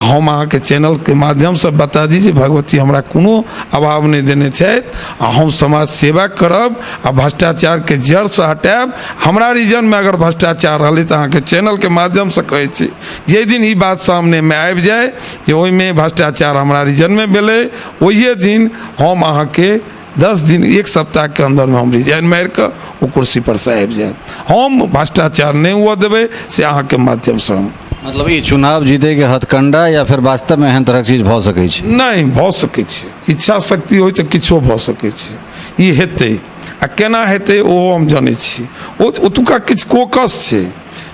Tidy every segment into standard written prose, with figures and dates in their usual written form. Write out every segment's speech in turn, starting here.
हम अहाँके चैनलके माध्यमसँ बता दी जे भगवती हमरा कोनो अभाव नहि देने छथि आ हम समाज सेवा करब आ भ्रष्टाचारके जड़सँ हटायब। हमरा रीजनमे अगर भ्रष्टाचार रहलै तऽ अहाँके चैनलके माध्यमसँ कहै छी, जाहि दिन ई बात सामनेमे आबि जाय जे ओहिमे भ्रष्टाचार हमरा रीजनमे भेलै, ओहिए दिन हम अहाँके 10 दिन 1 सप्ताहके अन्दरमे हम रिजाइन मारिकऽ ओ कुर्सीपर से आबि जायब। हम भ्रष्टाचार नहि हुअ देबै, से अहाँके माध्यमसँ हम। मतलब ई चुनाव जीतैके हथकंडा या फेर वास्तवमे एहन तरहक चीज भऽ सकै छै? नहि भऽ सकै छै, इच्छा शक्ति होइ तऽ किछो भऽ सकै छै। ई हेतै आ केना हेतै ओहो हम जनै छी। ओ ओतुका किछु कोकस छै,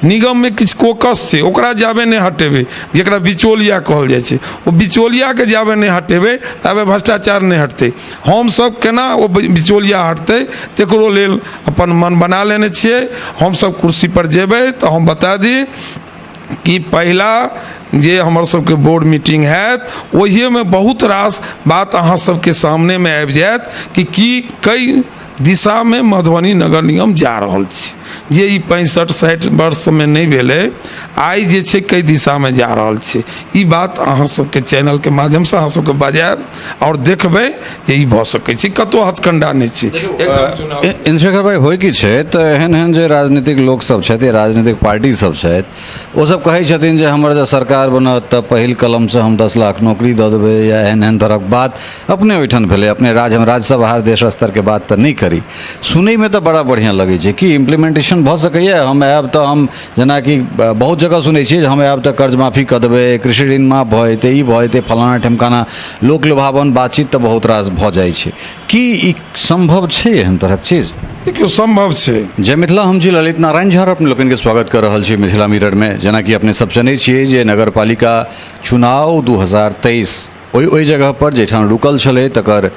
निगममे किछु कोकस छै, ओकरा जाबे नहि हटेबै, जकरा बिचौलिया कहल जाइ छै, ओ बिचौलियाके जाबे नहि हटेबै ताबे भ्रष्टाचार नहि हटतै। हमसभ केना ओ बिचौलिया हटतै तकरो लेल अपन मन बना लेने छियै। हमसभ कुर्सीपर जेबै तऽ हम बता दी कि पहिला जे हमर सबके बोर्ड मीटिंग हैत ओहिएमे बहुत रास बात अहाँ सबके सामनेमे आबि जायत कि की कई दिशामे मधुबनी नगर निगम जा रहल छै। जे ई 65-60 वर्षमे नहि भेलै, आइ जे छै कई दिशामे जा रहल छै। ई बात अहाँ सबके चैनलके माध्यमसँ अहाँ सबके बजायब आओर देखबै जे ई भऽ सकै छै, कतहु हथकंडा नहि छै। इन्द्रशेखर भाई, होइ की छै तऽ एहन एहन जे राजनीतिक लोक सब छथि, राजनीतिक पार्टी सब छथि, ओसब कहै छथिन जे हमर जे सरकार बनत तऽ पहिल कलमसँ हम 10 लाख नौकरी दऽ देबै, या एहन एहन तरहक बात अपने ओहिठाम भेलै। अपने राज्य, हम राज्यसँ बाहर देश स्तरके बात तऽ नहि करी, सुनैमे तऽ बड़ा बढ़िआँ लगै छै कि इम्प्लीमेंटेशन भऽ सकैए? हम आयब तऽ हम जेनाकि बहुत जगह सुनै छियै जे हम आयब तऽ कर्ज माफी कऽ देबै, कृषि ऋण माफ भऽ जेतै, ई भऽ जेतै, फलाना ढिमकाना, लोक लुभावन बातचीत तऽ बहुत रास भऽ जाइ छै। की ई सम्भव छै एहन तरहक चीज? देखियौ, सम्भव छै। जय मिथिला, हम छी ललित नारायण झा, अपने लोकनिके स्वागत कऽ रहल छी मिथिला मिररमे। जेनाकि अपने सब जनै छियै जे नगरपालिका चुनाव 2023 ओहि जगहपर जाहिठाम रुकल छलै तकर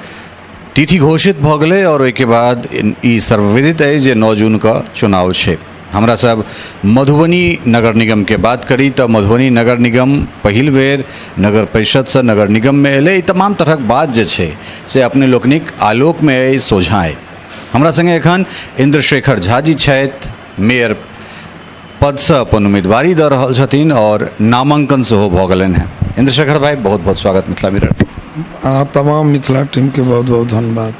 तिथि घोषित भऽ गेलै आओर ओहिके बाद ई सर्वविदित अछि जे 9 जूनके चुनाव छै। हमरा सब मधुबनी नगर निगमके बात करी तऽ मधुबनी नगर निगम पहिल बेर नगर परिषदसँ नगर निगममे एलै। ई तमाम तरहक बात जे छै से अपने लोकनिक आलोकमे अइ, सोझाँ अइ। हमरा सङ्गे एखन इन्द्रशेखर झा जी छथि, मेयर पदसँ अपन उम्मीदवारी दऽ रहल छथिन आओर नामाङ्कन सेहो भऽ गेलनि हेँ। इन्द्रशेखर भाई, बहुत बहुत स्वागत मिथिला मिरर। अहाँ तमाम मिथिला टीमके बहुत बहुत धन्यवाद।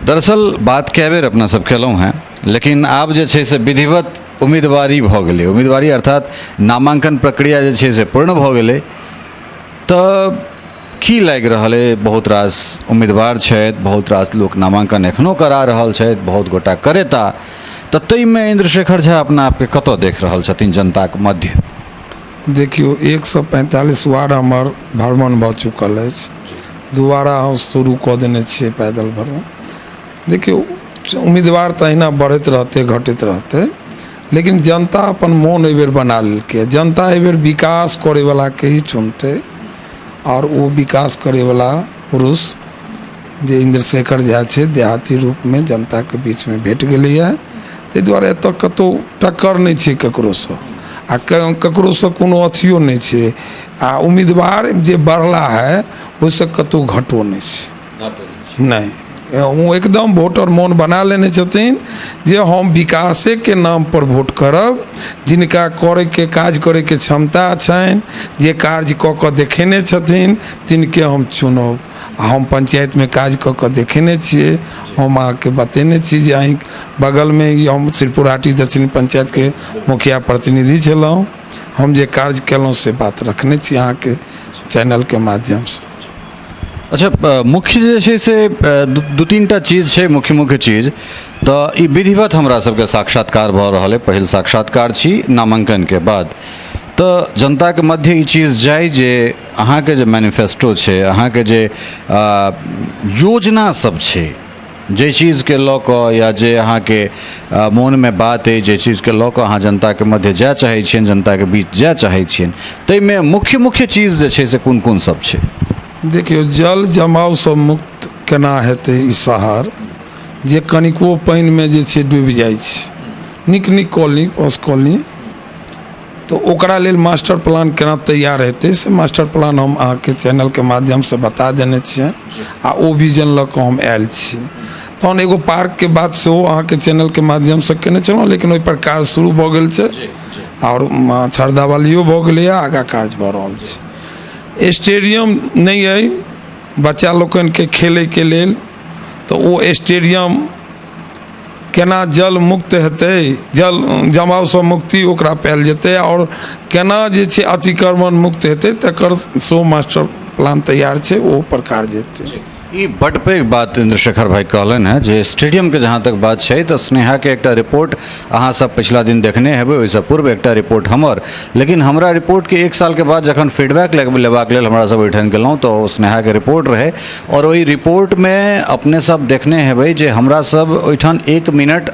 दरअसल बात कए बेर अपना सब केलहुँ हेँ, लेकिन आब जे छै से विधिवत उम्मीदवारी भऽ गेलै, उम्मीदवारी अर्थात नामाङ्कन प्रक्रिया जे छै से पूर्ण भऽ गेलै। तऽ की लागि रहल अइ? बहुत रास उम्मीदवार छथि, बहुत रास लोक नामाङ्कन एखनो करा रहल छथि, बहुत गोटा करेता, तऽ ताहिमे इन्द्रशेखर झा अपना आपके कतऽ देख रहल छथिन जनताके मध्य? देखियौ, 145 वार्ड हमर भ्रमण भऽ चुकल अछि, दोबारा हम शुरू कऽ देने छियै पैदल भ्रमण। देखियौ, उम्मीदवार तऽ अहिना बढ़ैत रहतै, घटैत रहतै, लेकिन जनता अपन मोन एहिबेर बना लेलकै। जनता एहिबेर विकास करैवलाके ही चुनतै आओर ओ विकास करैवला पुरुष जे इन्द्रशेखर झा छै, देहाती रूपमे जनताके बीचमे भेट गेलैए। ताहि दुआरे एतऽ कतहु टक्कर नहि छै ककरोसँ आ ककरोसँ कोनो अथियो नहि छै, आ उम्मीदवार जे बढ़ला है ओहिसँ कतहु घटो नहि छै। नहि, ओ एकदम वोटर मोन बना लेने छथिन जे हम विकासेके नामपर वोट करब, जिनका करैके काज करैके क्षमता छनि, जे कार्य कऽ कऽ देखेने छथिन तिनके हम चुनब। आ हम पंचायतमे काज कऽ कऽ देखेने छियै, हम अहाँके बतेने छी जे अहीं बगलमे ई हम त्रिपुराटी दक्षिण पंचायतके मुखिया प्रतिनिधि छलहुँ, हम जे कार्य केलहुँ से बात रखने छी अहाँके चैनलके माध्यमसँ। अच्छा, मुख्य जे छै से दू तीन टा चीज छै, मुख्य मुख्य चीज तऽ ई विधिवत हमरा सबके साक्षात्कार भऽ रहल अइ, पहिल साक्षात्कार छी नामाङ्कनके बाद। तऽ जनताके मध्य ई चीज जाइ जे अहाँके जे मैनिफेस्टो छै, अहाँके जे योजना सब छै, जाहि चीजके लऽ कऽ या जे अहाँके मोनमे बात अइ, जाहि चीजके लऽ कऽ अहाँ जनताके मध्य जाय चाहै छियनि, जनताके बीच जाय चाहै छियनि, ताहिमे मुख्य मुख्य चीज जे छै से कोन कोन सब छै? देखियौ, जल जमावसँ मुक्त केना हेतै ई शहर जे कनिको पानिमे जे छै डूबि जाइ छै, नीक नीक कॉलोनी, पॉश कॉलोनी, तऽ ओकरा लेल मास्टर प्लान केना तैयार हेतै से मास्टर प्लान हम अहाँके चैनलके माध्यमसँ बता देने छियै आ ओ विजन लऽ कऽ हम आयल छी। तहन एगो पार्कके बात सेहो अहाँके चैनलके माध्यमसँ केने छलहुँ, लेकिन ओहिपर काज शुरू भऽ गेल छै आओर छरदावालियो भऽ गेलैए, आगाँ काज भऽ रहल छै। स्टेडियम नहि अइ बच्चा लोकनिके खेलैके लेल, तऽ ओ स्टेडियम केना जल मुक्त हेतै, जल जमावसँ मुक्ति ओकरा पायल जेतै आओर केना जे छै अतिक्रमण मुक्त हेतै, तकर सेहो मास्टर प्लान तैयार छै, ओहो पर कार्य हेतै। ई बड्ड पैघ बात इन्द्रशेखर भाई कहलनि हेँ जे स्टेडियमके जहाँ तक बात छै तऽ स्नेहाके एकटा रिपोर्ट अहाँ सब पिछला दिन देखने हेबै, ओहिसँ पूर्व एकटा रिपोर्ट हमर, लेकिन हमरा रिपोर्टके एक सालके बाद जखन फीडबैक लेबाक लेल हमरा सब ओहिठाम गेलहुँ तऽ ओ स्नेहाके रिपोर्ट रहै आओर ओहि रिपोर्टमे अपने सब देखने हेबै जे हमरा सब ओहिठाम एक मिनट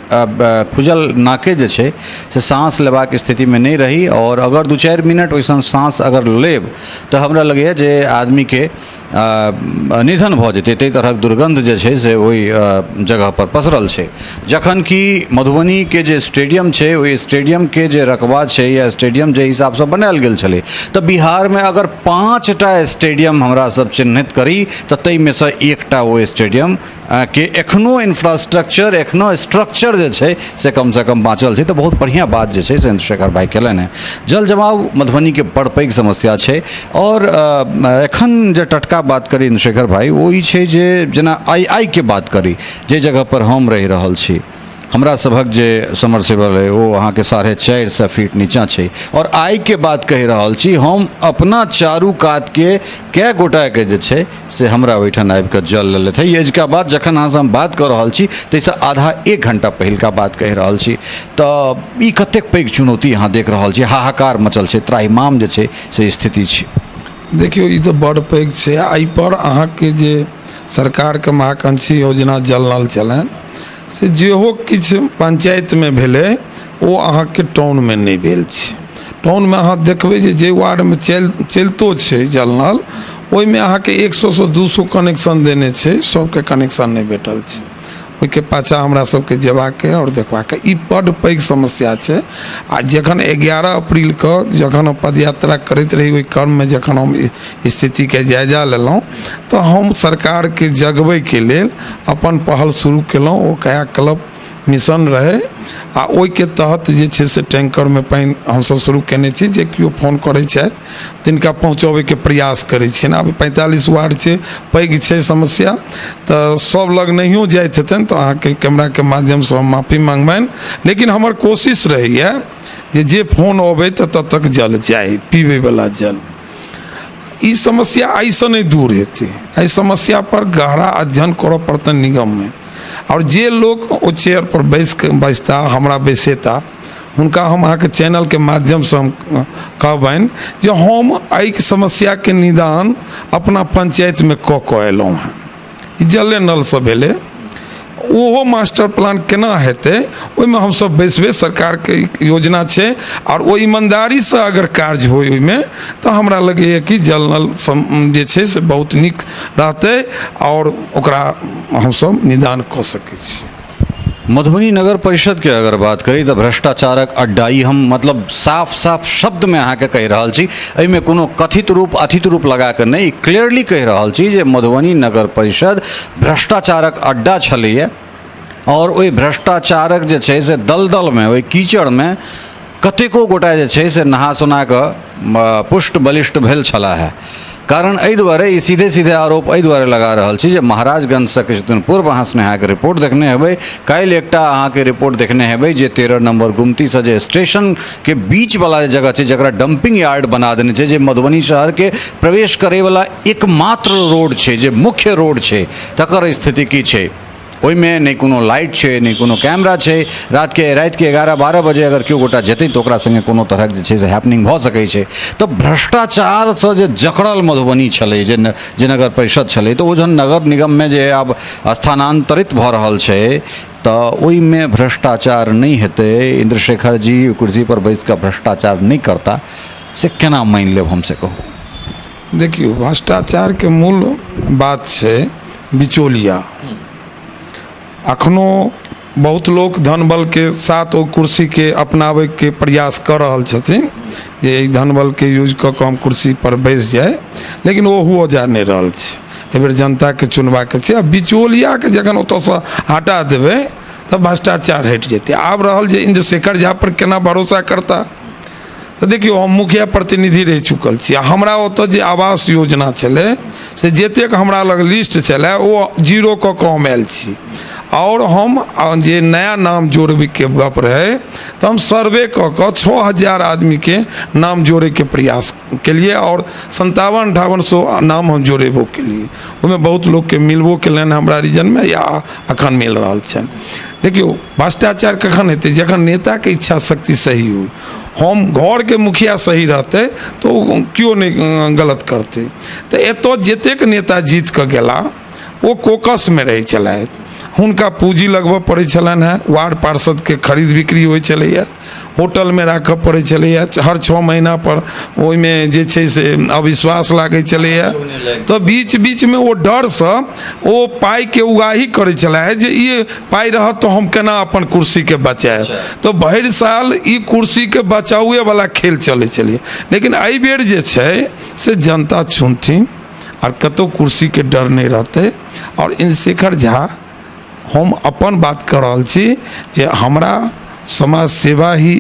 खुजल नाके जे छै से साँस लेबाक स्थितिमे नहि रही आओर अगर 2-4 मिनट ओहिसँ साँस अगर लेब तऽ हमरा लगैए जे आदमीके निधन भऽ जेतै, ताहि तरहक दुर्गन्ध जे छै से ओहि जगहपर पसरल छै। जखन कि मधुबनीके जे स्टेडियम छै ओहि स्टेडियमके जे रकबा छै या स्टेडियम जाहि हिसाबसँ बनायल गेल छलै, तऽ बिहारमे अगर 5टा स्टेडियम हमरा सब चिन्हित करी तऽ ताहिमेसँ एकटा ओ स्टेडियम के एखनो इन्फ्रास्ट्रक्चर, एखनो स्ट्रक्चर जे छै से कमसँ कम बाँचल छै। तऽ बहुत बढ़िआँ बात जे छै से चंद्रशेखर भाइ केलनि हेँ। जल जमाव मधुबनीके बड़ पैघ समस्या छै आओर एखन जे टटका बात करी चंद्रशेखर भाइ, ओ ई छै जे जेना आइके बात करी, जे जगहपर हम रहि रहल छी, हमरा सभक जे समरसेबल अइ ओ अहाँके 450 फीट नीचाँ छै आओर आइके बात कहि रहल छी हम, अपना चारू कातके कए गोटाके जे छै से हमरा ओहिठाम आबिकऽ जल लेलथि हे। अजुका बात जखन अहाँसँ हम बात कऽ रहल छी ताहिसँ आधा एक घण्टा पहिलुका बात कहि रहल छी। तऽ ई कतेक पैघ चुनौती अहाँ देख रहल छी, हाहाकार मचल छै, त्राहिमाम जे छै से स्थिति छै। देखियौ, ई तऽ बड़ पैघ छै। एहिपर अहाँके जे सरकारके महत्वाकांक्षी योजना जल नल छलनि से जेहो किछु पञ्चायतमे भेलै ओ अहाँके टाउनमे नहि भेल छै। टाउनमे अहाँ देखबै जे जाहि वार्डमे चलितो छै जल नल, ओहिमे अहाँके 100सँ 200 कनेक्शन देने छै, सबके कनेक्शन नहि भेटल छै। ओहिके पाछाँ हमरा सबके जेबाके आओर देखबाके ई बड्ड पैघ समस्या छै। आ जखन 11 अप्रीलके जखन हम पदयात्रा करैत रही, ओहि क्रममे जखन हम स्थितिके जायजा लेलहुँ तऽ हम सरकारके जगबैके लेल अपन पहल शुरू केलहुँ। ओ कायाकल्प मिशन रहै आ ओहिके तहत जे छै से टैंकरमे पानि हमसब शुरू केने छी। जे केओ फोन करै छथि तिनका पहुँचबैके प्रयास करै छियनि। आब 45 वार्ड छै, पैघ छै समस्या, तऽ सब लग नहियो जाइत हेतनि तऽ अहाँके कैमराके माध्यमसँ हम माफी माँगबनि, लेकिन हमर कोशिश रहैए जे जे फोन अबै तऽ तब तक जल जाइ, पीबैवला जल। ई समस्या एहिसँ नहि दूर हेतै, एहि समस्यापर गहरा अध्ययन करऽ पड़तनि निगममे आओर जे लोक ओ चेयरपर बैस कऽ बैसता, हमरा बैसेता, हुनका हम अहाँके चैनलके माध्यमसँ हम कहबनि जे हम एहि समस्याके निदान अपना पञ्चायतमे कऽ कऽ अयलहुँ हेँ। ई जले नलसँ भेलै, ओहो मास्टर प्लान केना हेतै ओहिमे हमसभ बैसबै। सरकारके योजना छै आओर ओ ईमानदारीसँ अगर कार्य होइ ओहिमे तऽ हमरा लगैए कि जल नल जे छै से बहुत नीक रहतै आओर ओकरा हमसभ निदान कऽ सकै छी। मधुबनी नगर परिषदके अगर बात करी तऽ भ्रष्टाचारक अड्डा, ई हम मतलब साफ साफ शब्दमे अहाँके कहि रहल छी, एहिमे कोनो कथित रूप अथित रूप लगा कऽ नहि, क्लियरली कहि रहल छी जे मधुबनी नगर परिषद भ्रष्टाचारक अड्डा छलैए आओर ओहि भ्रष्टाचारक जे छै से दलदलमे, ओहि कीचड़मे कतेको गोटा जे छै से नहा सोना कऽ पुष्ट बलिष्ठ भेल छलाह हे। कारण एहि दुआरे ई सीधे सीधे आरोप एहि दुआरे लगा रहल छी जे महाराजगंजसँ किछु दिन पूर्व अहाँ स्नेहाके रिपोर्ट देखने हेबै, काल्हि एकटा अहाँके रिपोर्ट देखने हेबै जे 13 नम्बर गुमतीसँ जे स्टेशनके बीचवला जे जगह छै जकरा डम्पिंग यार्ड बना देने छै, जे मधुबनी शहरके प्रवेश करैवला एकमात्र रोड छै, जे मुख्य रोड छै, तकर स्थिति की छै। ओहिमे नहि कोनो लाइट छै, नहि कोनो कैमरा छै। रातिके 11-12 बजे अगर केओ गोटा जेतै तऽ ओकरा सङ्गे कोनो तरहक जे छै से हैपनिंग भऽ सकै छै। तऽ भ्रष्टाचारसँ जे जकड़ल मधुबनी छलै, जे जे नगर परिषद छलै, तऽ ओ जहन नगर निगममे जे आब स्थानान्तरित भऽ रहल छै तऽ ओहिमे भ्रष्टाचार नहि हेतै, इन्द्रशेखर जी कुर्सीपर बैस कऽ भ्रष्टाचार नहि करता से केना मानि लेब हम, से कहू। देखियौ, भ्रष्टाचारके मूल बात छै बिचौलिया। अखनो बहुत लोक धन बलके साथ ओ कुर्सीके अपनाबैके प्रयास कऽ रहल छथिन जे एहि धन बलके यूज कऽ कऽ हम कुर्सीपर बैस जाइ, लेकिन ओ हुअ जा नहि रहल छै। एहिबेर जनताके चुनबाके छै आ बिचौलियाके जखन ओतऽसँ हटा देबै तऽ भ्रष्टाचार हटि जेतै। आब रहल जे इन्द्रशेखर झा पर केना भरोसा करता। तऽ देखियौ, हम मुखिया प्रतिनिधि रहि चुकल छी आ हमरा ओतऽ जे आवास योजना छलै से जतेक हमरा लग लिस्ट छलै ओ जीरो कऽ कऽ हम आयल छी। आओर हम जे नया नाम जोड़बैके गप रहै तऽ हम सर्वे कऽ कऽ 6000 आदमीके नाम जोड़ैके प्रयास केलिए आओर 57 5800 नाम हम जोड़ेबो केलिए। ओहिमे बहुत लोकके मिलबो केलनि हमरा रीजनमे या एखन मिल रहल छनि। देखियौ, भ्रष्टाचार कखन हेतै? जखन नेताके इच्छा शक्ति सही होइ। हम घरके मुखिया सही रहतै तऽ ओ केओ नहि गलत करतै। तऽ एतऽ जतेक नेता जीत कऽ गेला ओ कोकसमे रहै छलथि, हुनका पूँजी लगबऽ पड़ै छलनि हेँ, वार्ड पार्षदके खरीद बिक्री होइ छलैए, होटलमे राखऽ पड़ै छलैए, हर 6 महीनापर ओहिमे जे छै से अविश्वास लागै छलैए। तऽ बीच बीचमे ओ डरसँ ओ पाइके उगाही करै छलै जे ई पाइ रहत तऽ हम केना अपन कुर्सीके बचायब। तऽ भरि साल ई कुर्सीके बचाउएवला खेल चलै छलैए। लेकिन एहिबेर जे छै से जनता चुनथिन आओर कतहु कुर्सीके डर नहि रहतै। आओर इन्द्रशेखर झा, हम अपन बात कऽ रहल छी जे हमरा समाज सेवा ही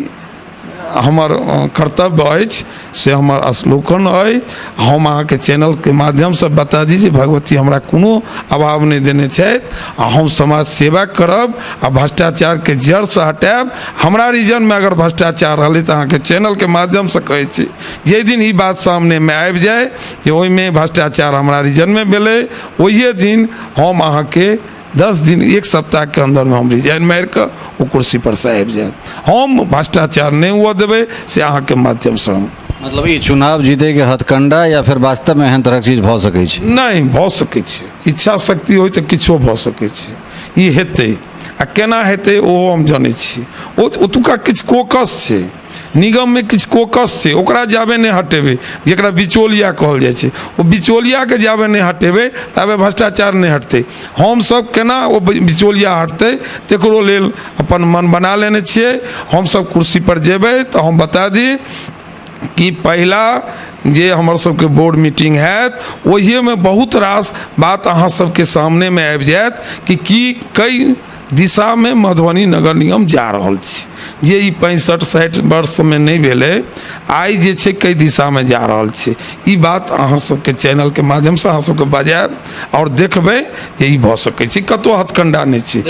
हमर कर्तव्य अछि, से हमर अवलोकन अछि। हम अहाँके चैनलके माध्यमसँ बता दी जे भगवती हमरा कोनो अभाव नहि देने छथि आ हम समाज सेवा करब आ भ्रष्टाचारके जड़सँ हटायब। हमरा रीजनमे अगर भ्रष्टाचार रहलै तऽ अहाँके चैनलके माध्यमसँ कहै छी, जाहि दिन ई बात सामनेमे आबि जाय जे ओहिमे भ्रष्टाचार हमरा रीजनमे भेलै, ओहिए दिन हम अहाँके 10 दिन 1 सप्ताहके अन्दरमे हम रिजाइन मारि कऽ ओ कुर्सीपर से आबि जायब। हम भ्रष्टाचार नहि हुअ देबै, से अहाँके माध्यमसँ हम। मतलब ई चुनाव जीतैके हथकंडा या फेर वास्तवमे एहन तरहक चीज भऽ सकै छै? नहि, भऽ सकै छै। इच्छा शक्ति होइ तऽ किछो भऽ सकै छै। ई हेतै आ केना हेतै ओहो हम जनै छी। ओ ओतुका किछु कोकस छै, निगममे किछु कोकस छै, ओकरा जाबे नहि हटेबै, जकरा बिचौलिया कहल जाइ छै, ओ बिचौलियाके जाबे नहि हटेबै ताबे भ्रष्टाचार नहि हटतै। हमसभ केना ओ बिचौलिया हटतै तकरो लेल अपन मन बना लेने छियै। हमसभ कुर्सीपर जेबै तऽ हम बता दी कि पहिला जे हमर सबके बोर्ड मीटिंग हैत ओहिएमे बहुत रास बात अहाँ सबके सामनेमे आबि जायत कि की कई दिशामे मधुबनी नगर निगम जा रहल छै। जे ई 65 60 वर्षमे नहि भेलै, आइ जे छै कई दिशामे जा रहल छै। ई बात अहाँ सबके चैनलके माध्यमसँ अहाँ सबके बजायब आओर देखबै जे ई भऽ सकै छै, कतहु हथकंडा नहि छै।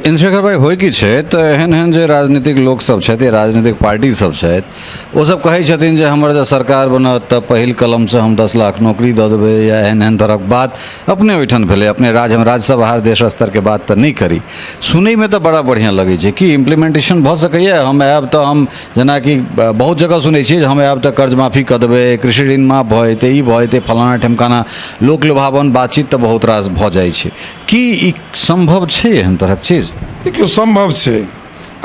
इन्द्रशेखर भाई, होइ की छै तऽ एहन एहन जे राजनीतिक लोकसभ छथि या राजनीतिक पार्टी सब छथि, ओसभ कहै छथिन जे हमर जँ सरकार बनत तऽ पहिल कलमसँ हम 10 लाख नौकरी दऽ देबै या एहन एहन तरहक बात अपने ओहिठाम भेलै। अपने राज्य, हम राज्यसँ बाहर देश स्तरके बात तऽ नहि करी, सुनैमे तऽ बड़ा बढ़िआँ लगै छै कि इम्प्लीमेंटेशन भऽ सकैए? हम आयब तऽ हम जेनाकि बहुत जगह सुनै छियै जे हम आयब तऽ कर्ज माफी कऽ देबै, कृषि ऋण माफ भऽ जेतै, ई भऽ जेतै, फलाना ढिमकाना, लोक लुभावन बातचीत तऽ बहुत रास भऽ जाइ छै। की ई सम्भव छै एहन तरहक चीज? देखियौ, सम्भव छै।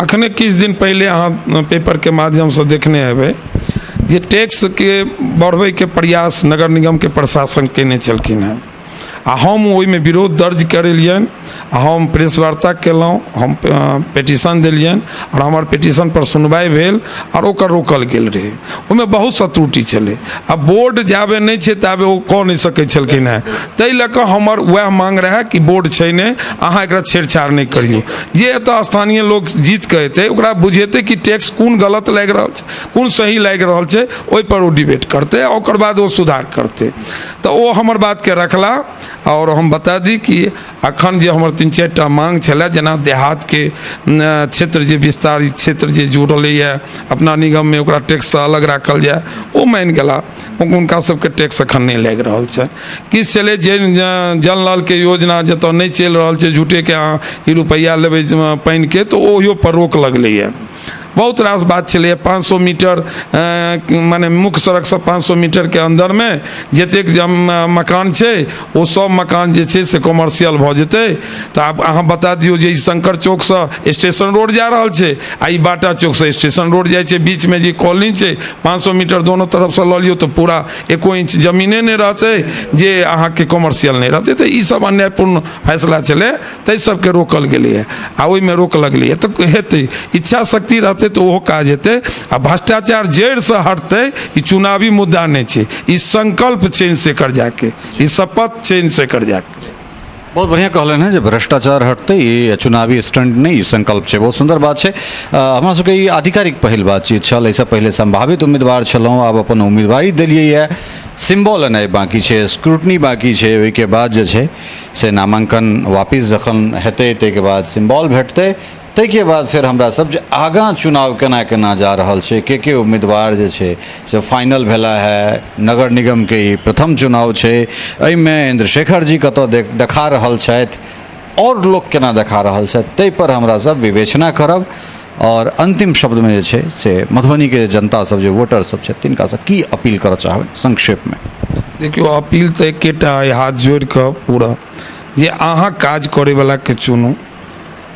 अखने किछु दिन पहिले अहाँ पेपरके माध्यमसँ देखने हेबै जे टैक्सके बढ़बैके प्रयास नगर निगमके प्रशासन कयने छलखिन हेँ आ हम ओहिमे विरोध दर्ज करेलियनि आ हम प्रेस वार्ता केलहुँ, हम पिटिशन देलियनि आओर हमर पिटिशनपर सुनवाइ भेल आओर ओकर रोकल गेल रहै। ओहिमे बहुत सा त्रुटि छलै आ बोर्ड जाबे नहि छै ताबे ओ कऽ नहि सकै छलखिन हेँ। ताहि लऽ कऽ हमर वएह मांग रहए कि बोर्ड छै नहि, अहाँ एकरा छेड़छाड़ नहि करियौ। जे एतऽ स्थानीय लोक जीत कऽ एतै ओकरा बुझेतै कि टैक्स कोन गलत लागि रहल छै, कोन सही लागि रहल छै, ओहिपर ओ डिबेट करतै आ ओकर बाद ओ सुधार करतै। तऽ ओ हमर बातके रखला। आओर हम बता दी कि अखन जे हमर 3 4टा मांग छलै, जेना देहातके क्षेत्र जे विस्तारित क्षेत्र जे जुड़लैए अपना निगममे ओकरा टैक्ससँ अलग राखल जाय, ओ मानि गेला। हुनका सबके टैक्स एखन नहि लागि रहल छनि। किछु छलै जे जल नलके योजना जतऽ नहि चलि रहल छै, झूठेके अहाँ ई रुपैआ लेबै पानिके, तऽ ओहियो पर रोक लगलैए। बहुत रास बात छलैए। 500 मीटर मने मुख्य सड़कसँ 500 मीटरके अन्दरमे जतेक मकान छै ओ सब मकान जे छै से कॉमर्शियल भऽ जेतै। तऽ आब अहाँ बता दियौ जे ई शंकर चौकसँ स्टेशन रोड जा रहल छै आ ई बाटा चौकसँ स्टेशन रोड जाइ छै, बीचमे जे कॉलोनी छै 500 मीटर दोनो तरफसँ लऽ लियौ तऽ पूरा एको इंच जमीने नहि रहतै जे अहाँके कॉमर्शियल नहि रहतै। तऽ ई सब अन्यायपूर्ण फैसला छलै, ताहि सबके रोकल गेलैए आ ओहिमे रोक लगलैए। तऽ हेतै, इच्छा शक्ति रहतै तऽ ओहो काज हेतै आ भ्रष्टाचार जड़िसँ हटतै। ई चुनावी मुद्दा नहि छै, ई संकल्प छै इन्द्रशेखर झाके, ई शपथ छै इन्द्रशेखर झाके। बहुत बढ़िआँ कहलनि हेँ जे भ्रष्टाचार हटतै, ई चुनावी स्टंट नहि, ई संकल्प छै। बहुत सुन्दर बात छै। हमरा सबके ई आधिकारिक पहिल बातचीत छल। एहिसँ पहिले सम्भावित उम्मीदवार छलहुँ, आब अपन उम्मीदवारी देलियै, सिम्बॉल एनाइ बाँकी छै, स्क्रूटनी बाँकी छै। ओहिके बाद जे छै से नामाङ्कन वापिस जखन हेतै, ताहिके बाद सिम्बॉल भेटतै, ताहिके बाद फेर हमरा सब जे आगाँ चुनाव केना केना जा रहल छै, के के उम्मीदवार जे छै से फाइनल भेला है। नगर निगमके ई प्रथम चुनाव छै, एहिमे इन्द्रशेखर जी कतऽ देखा रहल छथि आओर लोक केना देखा रहल छथि, ताहिपर हमरा सब विवेचना करब। आओर अन्तिम शब्दमे जे छै से मधुबनीके जनता सब, जे वोटर सब छथि, तिनकासँ की अपील करऽ चाहबै संक्षेपमे? देखियौ, अपील तऽ एकेटा अइ, हाथ जोड़िकऽ पूरा, जे अहाँ काज करैवलाके चुनू।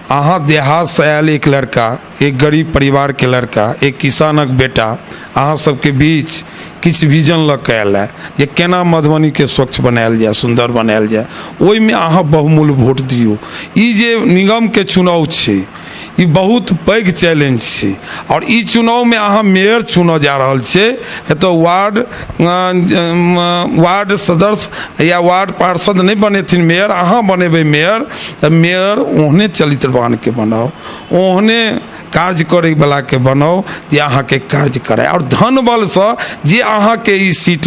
अहाँ देहातसँ आयल एक लड़का, एक गरीब परिवारके लड़का, एक किसानक बेटा अहाँ सबके बीच किछु विजन लऽ कऽ आयल है जे केना मधुबनीके स्वच्छ बनायल जाय, सुन्दर बनायल जाय। ओहिमे अहाँ बहुमूल्य वोट दियौ। ई जे निगमके चुनाव छै, ई बहुत पैघ चैलेंज छै आओर ई चुनावमे अहाँ मेयर चुनऽ जा रहल छियै। एतऽ वार्ड सदस्य या वार्ड पार्षद नहि बनेथिन मेयर, अहाँ बनेबै मेयर। तऽ मेयर ओहने चरित्रवानके बनाउ, ओहने कार्य करैवलाके बनाउ जे अहाँके कार्य करय। आओर धन बलसँ जे अहाँके ई सीट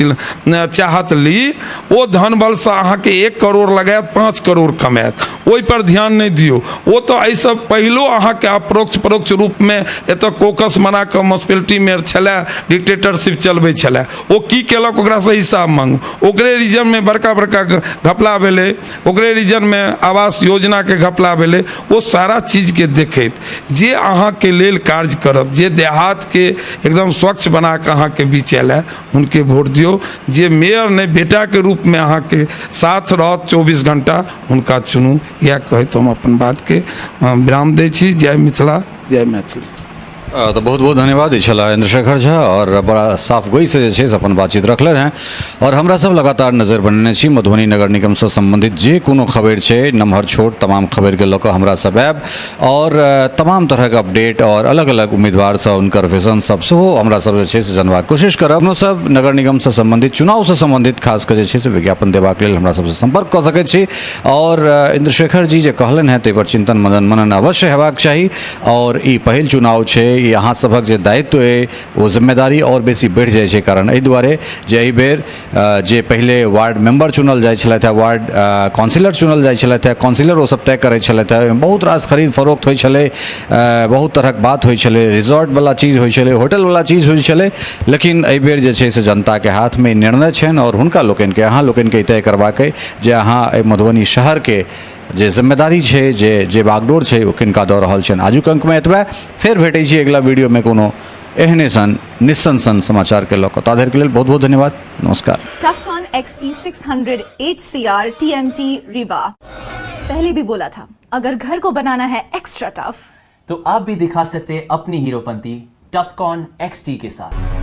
चाहत ली, ओ धन बलसँ अहाँके 1 करोड़ लगायत, 5 करोड़ कमायत, ओहिपर ध्यान नहि दियौ। ओ तऽ एहिसँ पहिलो अहाँके अप्रोक्ष परोक्ष रूपमे एतऽ कोकस बना कऽ म्युनिसिपैलिटीमे छलए, डिक्टेटरशिप चलबै छलए। ओ की केलक, ओकरासँ हिसाब मांगू। ओकरे रीजनमे बड़का बड़का घपला भेलै, ओकरे रीजनमे आवास योजनाके घपला भेलै। ओ सारा चीजके देखैत जे अहाँके लेल कार्य करत, जे देहातके एकदम स्वच्छ बना कऽ अहाँके बीच आयल है, हुनके वोट दियौ। जे मेयर नहि, बेटाके रूपमे अहाँके साथ रहत 24 घंटा, हुनका चुनू। इएह कहैत हम अपन बातके विराम दै छी। जय मिथिला, जय मैथिली। तऽ बहुत बहुत धन्यवाद। ई छलाह इन्द्रशेखर झा आओर बड़ा साफ गोइसँ जे छै से अपन बातचीत रखलनि हेँ। आओर हमरा सब लगातार नजर बनेने छी। मधुबनी नगर निगमसँ सम्बन्धित जे कोनो खबरि छै, नमहर छोट तमाम खबरिके लऽ कऽ हमरा सब आयब आओर तमाम तरहक अपडेट आओर अलग अलग उम्मीदवारसँ हुनकर विजन सब सेहो हमरा सब जे छै से जानबाक कोशिश करब। अपनो सब नगर निगमसँ सम्बन्धित, चुनावसँ सम्बन्धित खास कऽ जे छै से विज्ञापन देबाक लेल हमरा सबसँ सम्पर्क कऽ सकैत छी। आओर इन्द्रशेखर जी जे कहलनि हेँ, ताहिपर चिन्तन मनन मनन अवश्य हेबाक चाही। आओर ई पहिल चुनाव छै, ई अहाँ सभक जे दायित्व अइ, ओ जिम्मेदारी आओर बेसी बढ़ि जाइ छै। कारण एहि दुआरे जे एहि बेर जे पहिले वार्ड मेम्बर चुनल जाइ छलथि हेँ, वार्ड काउंसिलर चुनल जाइ छलथि हेँ, काउंसिलर ओ सब तय करै छलथि हेँ, ओहिमे बहुत रास खरीद फरोख्त होइ छलै, बहुत तरहक बात होइ छलै, रिजॉर्टवला चीज होइ छलै, होटलवला चीज होइ छलै। लेकिन एहि बेर जे छै से जनताके हाथमे ई निर्णय छनि आओर हुनका लोकनिके, अहाँ लोकनिके ई तय करबाक अइ जे अहाँ एहि मधुबनी शहरके जे जिम्मेदारी छै, जे जे बागडोर छै, ओ किनका दऽ रहल छनि। आजुक अंकमे एतबे। फेर भेटै छी अगिला वीडियोमे कोनो एहने सन निस्सन सन समाचारके लऽ कऽ। ता धरिके लेल बहुत बहुत धन्यवाद, नमस्कार। Tufcon XT600 HCR TMT Rebar। पहले भी बोला था, अगर घर को बनाना है एक्स्ट्रा टफ, तो आप भी दिखा सकते हैं अपनी हीरोपंती टफकॉन XT के साथ।